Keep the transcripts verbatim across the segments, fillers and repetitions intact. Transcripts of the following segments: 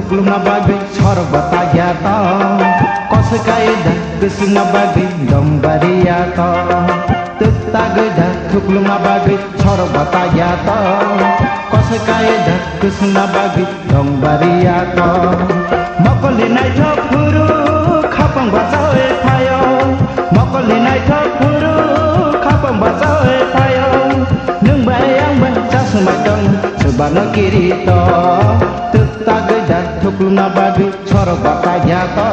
Thukluma bagwi sorok bata yato, koswk kaida kwswkma bagwi dong bari yato. Twk tagwi da thukluma bagwi sorok bata yato, koswk kaida kwswkma bagwi dong bari yato. Mokolni naithok phuru khapang bachawi phaio, mokolni naithok phuru khapang bachawi phaio. Nwng bai ang bai chasma tong, swbano kirito. Twk tagwi da thukluma bagwi sorok bata yato,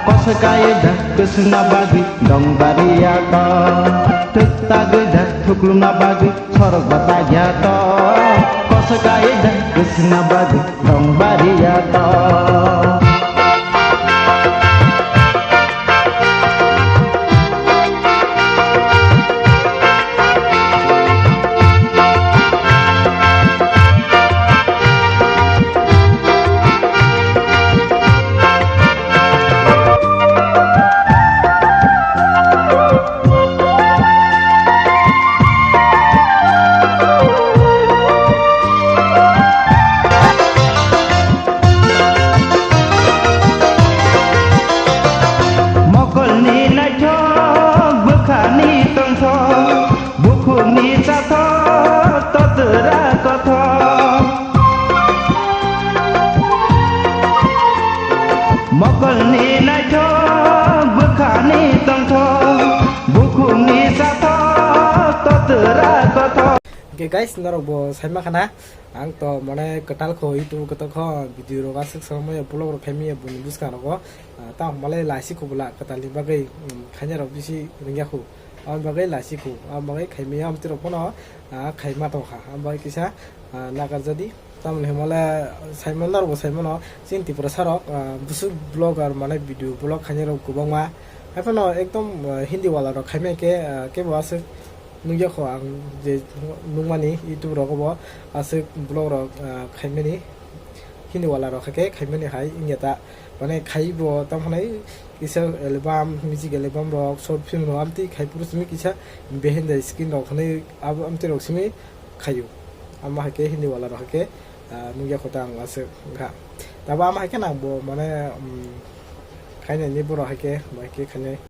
koswk kaida kwswkma bagwi dong bari yato. Twk tagwi da thukluma bagwi sorok bata yato, koswk kaida kwswkma bagwi dong bari yato. Mokolni naithok bwkhani tongthok, bukhukni chathok totra kothok. Mokolni naithok bwkhani tongthok, bukhukni chathok totra kothok. Hwnkhe guys, norok bo saima khana, ang to mane kwtal kho, YouTube kwtal kho, video rok aswk swrwngmaya, vlog rok khaimaya, bini bwskang rogo, ah, tamo malai laisi kho bwla kwtalni bagwi, um, khaina rok bisi rwngya kho, aboni bagwi laisi kho, aboni bagwi khaimaya, amtwi rok phano, ah, khaima tongkha, aboni bagwi kisa, ah, nakarjadi, tamoni hwnmale saimano, norok bo saimano, chini Tiprasa rok, ah, bwswk vlogger mane video vlog khainai rok kwbangma, haiphano ekdom, ah, Hindi wala rok khaimai khe, ah, kebo aswk nukya kho ang je nukmani YouTube rogo bo aswk vlog rok, ah, khaimani Hindi wala rok khe khaimani hai wngya ta. Mane khai bo tamo hwnwi kisa album, music album rok, short film rok amtwi khai phuru simi kisa behind the scene rok hwnwi abo amtwi rok simi khaio. Amo hai khe Hindi wala rok hai khe, ah, nukya kho ta ang aswk wngkha. Tabo amo hai khe nang bo mane, um, khainani borok hai khe, bo hai khe khainai.